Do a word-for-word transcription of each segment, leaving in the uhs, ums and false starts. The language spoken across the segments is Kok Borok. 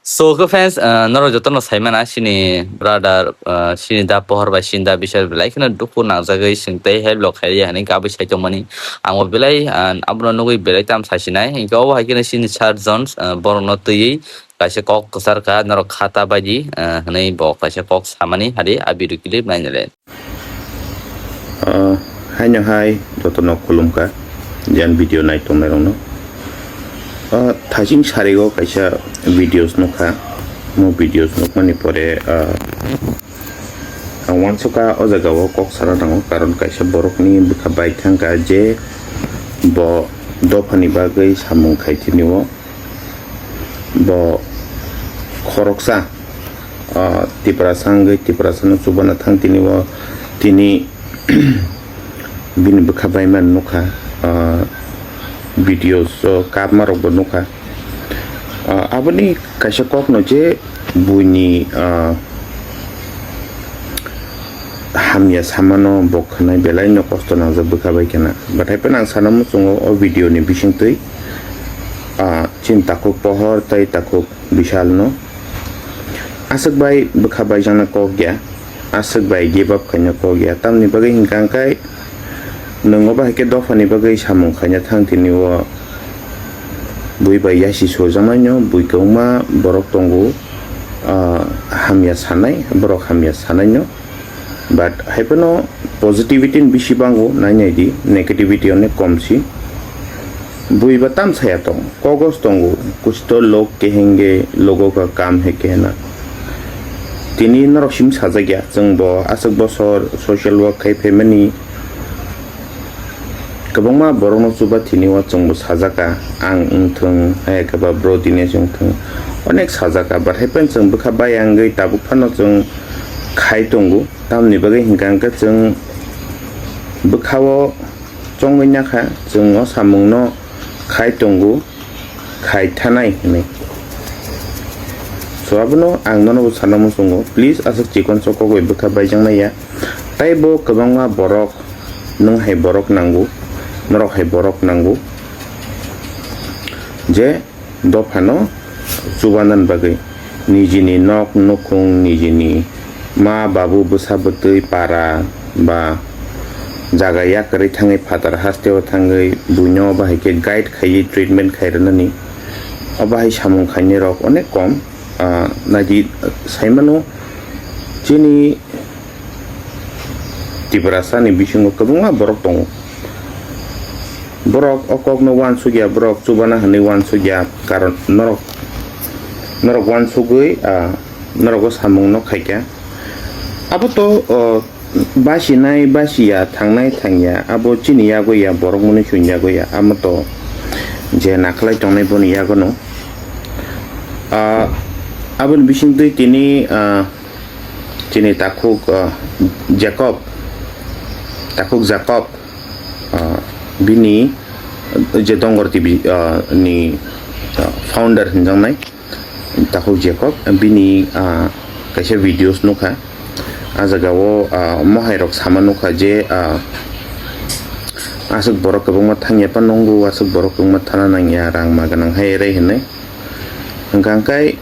So, khe fans, ah, norok jotono saimana, chini brother, ah, chini da pohor bai chini da bisar belai kheno dukhu nangjagwi chwng tei help rok khailiya hinwi kabui sai tongmani. Ang bo belai, ah, abono nugwi belai tam saisinai. Hinkhe obo hai kheno chini sir Jones, ah, borokno twiwi kaisa kok kwchar kha, norok khata baidi, ah, hinwi bo kaisa kok samani hari a video clip nainale. Ah, haino hai jotono khulumkha, jan video nai tongnai rokno. Ah, thaching sarigo kaisa videos nukha, mo videos nukmani pore, ah, ang wansukha o jaga o kok sana nango, karon kaisa borokni bwkha bai thangkha je bo dophani bagwi samung khai tini o. Bo khoroksa, ah, Tiprasa wngwi Tiprasano chubana thang tini o tini bini bwkha bai man nukha, ah, videos o kapma rokbo nukha. Ah, aboni kaisa kokno je buini, ah, hamya samano bo khwnai belai no kosto nangjak bwkha bai khena. But hai phano ang sana muchungo o video ni bisingtwi, ah, chini takhuk pohor tei takhuk Bishal no aswk bai bwkha baijakna kok ya, aswk bai give up khaina kok ya. Tamni bagwi hinkha hwnkhe nwng obo hai khe dophani bagwi samung khaina thang tini o bui bai yasi sojaknai no bui kwbangma borok tongo, ah, hamya sanai, borok hamya sanai no. But hai phano positivity ni bisi bango, nai nai di, negativity onek kom si. Bui ba tam saya tong, kogos tongo, kuch to log kahenge, logo ka kam hai kehna. Tini norok sim sajak ya, chwng bo aswk bosor social work khai phaimani. Kwbangma borokno chuba tini o chwngbo sajaka, ang wngthwng, hai khe ba bro Dinesh wngthwng, onek sajaka, but hai phano chwng bwkha bai wngwi tabuk phano chwng khai tongo. Tamoni bagwi hinkha hwnkhe chwng bwkha-o chongwi nakha, chwng o samungno khai tongo, khai thanai hinwi. So, abono ang nono bo sana muchungo, please, aswk chikon sok kok bai bwkha baijaknai ya. Tei bo kwbangma borok, nwng hai borok nango, norok hai borok nango, je dophano chubanani bagwi nijini nok nukhung, nijini ma babu bwsa bwtwi para ba jaga yakarwi thangwi phatar hasteo thangwi buino bahai khe guide khaiwi treatment khai rwnani. O bahai samung khainai rok onek kom, ah, naidi saimano chini Tiprasa ni bisingo kwbangma borok tongo. Borok o kokno uansukya, borok chubana hinwi uansukya, karon norok, norok uansugwi, ah, norok o samungno khaikha. Abo to, oh, basinai basiya, thangnai thangya, abo chini yago ya, borok mwnwi chwng yago ya, amo to je nakhlai tongnai boni yagono. Ah, aboni bisingtwi tini, ah, chini takhuk, ah, Jacob, takhuk Jacob, ah, bini je Dongor T V, ah, ni, ah, founder hinjaknai takhuk Jacob, bini, ah, kaisa videos nukha. Ah jaga o, ah, mohai rok sama nukha je, ah, aswk borok kwbangma thangya pa nungo, aswk borok kwbangma thana nangya, rang ma gwnang hai rai hinwi. Hwnkha hwnkhe,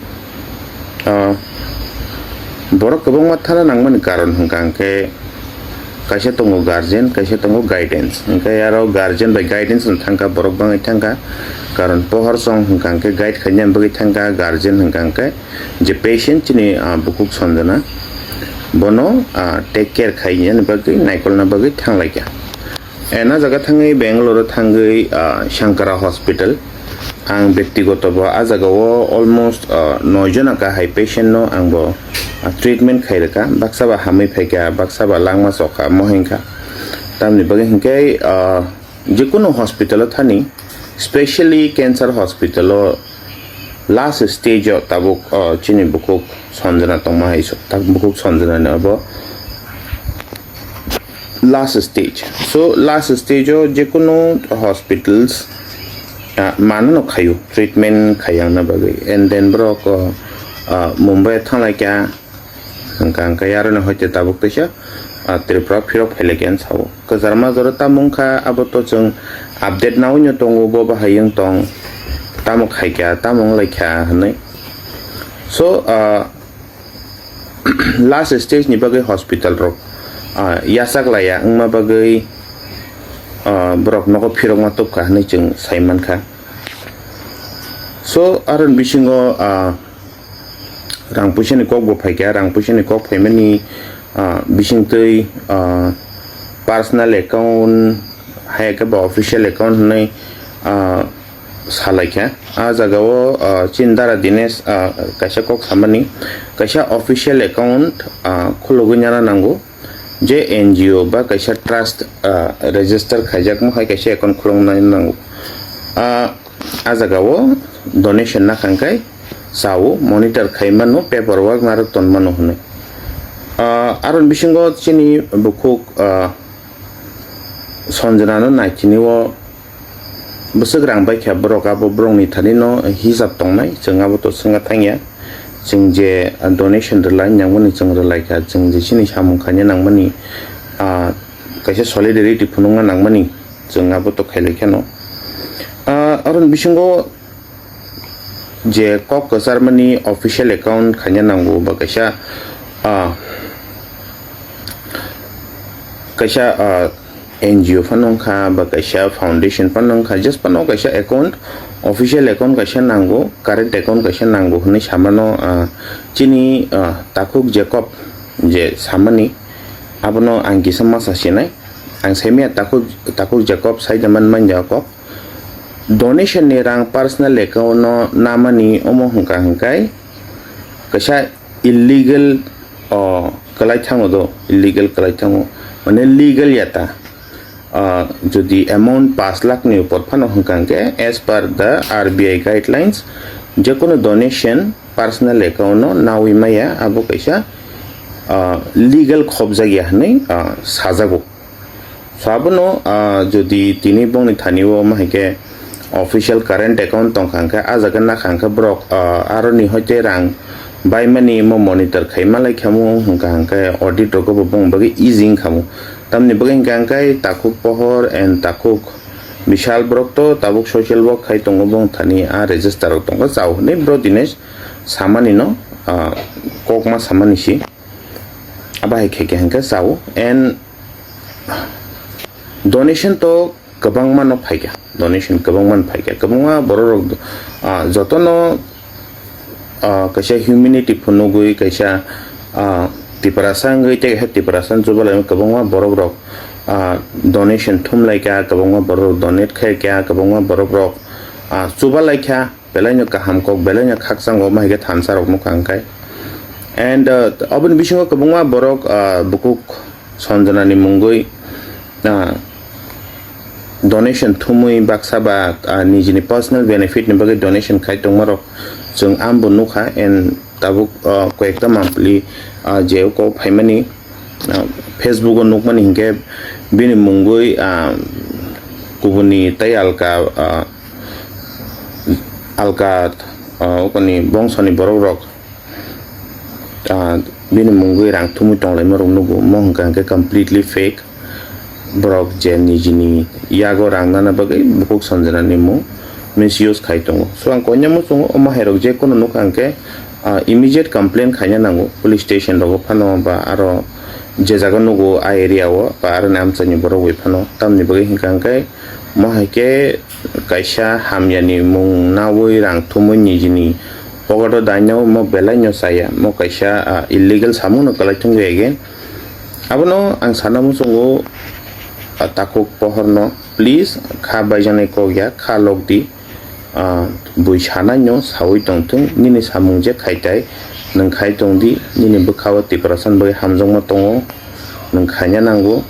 ah, borok kwbangma thana nangmani karon hwnkha hwnkhe kaisa tongo guardian, kaisa tongo guidance. Hwnkhe aro guardian bai guidance no thangkha, borok bangwi thangkha. Karon pohor song hwnkha hwnkhe guide khaina bagwi thangkha, guardian hwnkha hwnkhe je patient chini, ah, bukhuk Sanjana, bono, ah, take care khaina bagwi, naikolna bagwi thanglaikha. Ena jaga thangwi Bangalore o thangwi, ah, Shankara Hospital. Ang bektigoto bo ah jaga o almost, ah, noi jona kahai patient no ang bo, ah, treatment khai rwkha. Baksa ba hamwi phaikha, baksa ba langma chokha, mo hinkha. Tamni bagwi hinkhe, ah, jekunu hospital o thani, specially cancer hospital o last stage o tabuk, ah, chini bukhuk Sanjana tongma hai so, tabuk bukhuk Sanjana ni abo last stage. So, last stage o jekunu hospitals, ah, mano no khaio, treatment khayangna bagwi. And then borok, ah, ah, Mumbai thanglai kha, hwnkha hwnkhe aroni hoite tabuk teisa, ah, Tripura phirok phailai kha sao. Kwchar majaro tamo wngkha, abo to chwng update naui no tongo, bo bahai wng tong, tamo khai kha, tamo wng lai kha hinwi. So, ah, last stage ni bagwi hospital rok, ah, yachak laya wngma bagwi, ah, borok nogo phirokma tubkha hinwi chwng sai mankha. So, aroni bisingo, ah, rang puisani kok bo phaikha, rang puisani kok phaimani, ah, bisingtwi, ah, personal account, hai khe ba official account hinwi, ah, salaikha. Ah jagao, ah, chini dara Dinesh, ah, kaisa kok samani, kaisa official account, ah, khulugwi nana nango, je N G O ba kaisa trust, ah, register khaijakma hai kaisa account khulugna nango. Ah, ah jagao donation nakhang khai chao, monitor khai mano, paperwork narwk ton mano hwnwi. Ah, aroni bisingo chini bukhuk, ah, Sanjana no naitini o bwswk rang bai kha borok, abo borokni thani no hisab tongnai, chwng abo to swngna thangya. Chwng je donation rwlai nangmani chwng rwlai kha, chwng je chini samung khaina nangmani, ah, kaisa solidarity phunukna nangmani chwng abo to khailai kheno. Ah, aroni bisingo je kok kwcharmani official account khaina nango ba kaisa, ah, kaisa, ah, N G O phano wngkha ba kaisa foundation phano wngkha, just phano kaisa account, official account kaisa nango, current account kaisa nango hinwi samano, ah, chini, ah, takhuk Jacob je samani, abono ang kisa masa sinai. Ang saimaya takhuk, takhuk Jacob saida man manya kok. Donation ni rang personal account no namani omo hwnka hwnkai kaisa illegal, o, kwlai thango do, illegal kwlai thango, mane legal ya ta. Ah, jodi amount paanch lakh ni upor phano hwnka hwnkhe, as per the R B I guidelines, jekono donation personal account no nawi maya, abo kaisa, ah, legal khobjakya hwnwi, ah, sajago. So abono, ah, jodi tini bongni thani o ma hai khe official current account tongkha hwnkhe, ah jaga nakha hwnkhe borok, ah, aroni hoite rang baimani mo monitor khai malai khamu hwnkha hwnkhe audit rogo bo bong bagwi easy wngkhamu. Tamni bagwi hwnkha hwnkhe takhuk Pohor and takhuk Bishal borok to tabuk social work khai tongo, bong thani ah register rok tongo, chao hwnwi bro Dinesh samani no, ah, kokma samani si. Abo hai khe khe hwnkhe chao and donation to kwbangma no phaikha, donation kwbangma no phaikha, kwbangma borok rok, ah, jotono, ah, kaisa humanity phunugwi, kaisa, ah, Tiprasa wngwi tei kaisa Tiprasa chubalai kwbangma borok rok, ah, donation thumlaikha, kwbangma borok rok donate khaikha, kwbangma borok rok, ah, chubalaikha. Belai no kaham kok, belai no khakchang o, ma hai khe thansa rok nukha hwnkhe. And, uh, aboni bisingo kwbangma borok, uh, bukhuk Sanjana ni mungwi, uh, donation thumwi baksa ba, uh, nijini personal benefit ni bagwi donation khai tongma rok chwng ambo nukha, and tabuk, uh, koyekta mampli, uh, je o kok phaimani, ah, Facebook o nukmani hinkhe bini mungwi, ah, kubuni tei alka, ah, alka, ah, okoni bongsoni borok rok, ah, bini mungwi rang thumwi tonglaima rok nugo, omo hwnkha hwnkhe completely fake. Borok je nijini yago rang nana bagwi bukhuk Sanjana ni mung misuse khai tongo. So ang koinai muchungo omo hai rok je kono nukha hwnkhe, ah, immediate complaint khaina nango police station rogo phano ba aro je jaga nugo a area o ba aroni amchaini borok bai phano. Tamni bagwi hwnkha hwnkhe mo hai khe kaisa hamyani mung nawi rang thumwi nijini pocket o daina o mo belai no chaya, mo kaisa, ah, illegal samung no kwlai thung ya again. Abono ang sana muchungo, ah, takhuk Pohor no, please, kha baijaknai kok ya, kha lok di. Ah, bui sanai no sawi tong thung, nini samung je khai tai, nwng khai tong di, nini bwkha o Tiprasa ni bagwi hamjakma tongo, nwng khaina nango.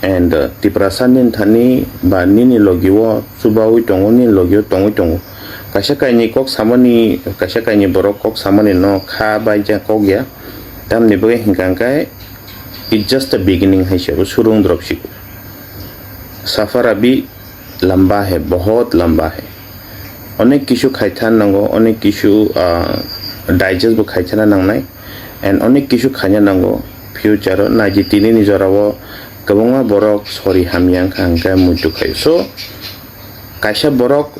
And, uh, Tiprasa nini thani ba nini logi o chubawi tongo, nini logi o tongwi tongo. Kaisa kainwi kok samani, kaisa kainwi borok kok samani no kha baija kok ya. Tamni bagwi hwnkha hwnkhe, it's just a beginning hai se, bo surung drop siko. Safar abhi lamba hai, bahut lamba hai. Onek kisu khaithana nango, onek kisu, ah, digest bo khaithana nangnai. And onek kisu khaina nango future o. Naidi tini ni jora o kwbangma borok sori hamya wngkha hwnkhe muitu khaio. So, kaisa borok,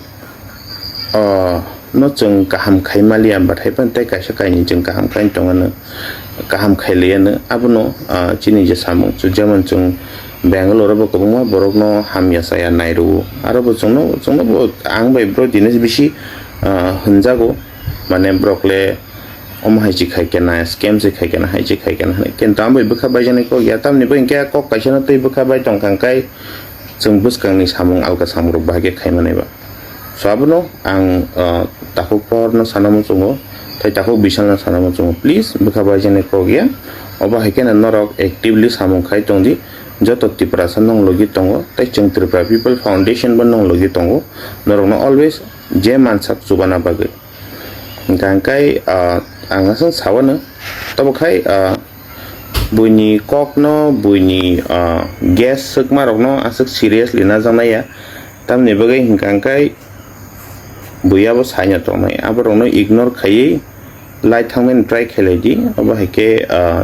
ah, no chwng kaham khai maliya, bathai pan tei kaisa kainwi chwng kaham khai tongano, kaham khai liyano, abono, ah, chini je samung, chwng jemon chwng Bangalore bo kwbangma borokno hamya chaya nai rwo, aro bo chwngno, chwngno bo ang bai bro dine bisi, ah, hwnjago, mane borok le omo hai se khai kena, scam se khai kena, hai se khai kena hinwi. Kintu ang bai bwkha baijaknai kok ya, tamni bo hinkhe kok kaisa no twi bwkha bai tong kha, hwnkhe chwng bwskangni samung alka samung rok bahai khe khai manai ba. So abono ang, ah, takhuk pohor no sana muchungo, tei takhuk bisal no sana muchungo. Please, bwkha baijaknai kok ya. Obo hai khe no norok actively samung khai tong di. Joto Tiprasa nong logi tongo, tei chwng Tripura People Foundation bo nong logi tongo. Norokno always je mansak chubana bagwi. Hingkha hingkai, ah, ang aswk sawano, tobo khai, ah, buini kokno, buini, ah, gas swkmarokno aswk seriously najaknai ya. Tamni bagwi hingkha hingkai buya bo saino tongnai. Aborokno ignore khaiwi lai thangmani try khailai di. Obo hai khe, ah,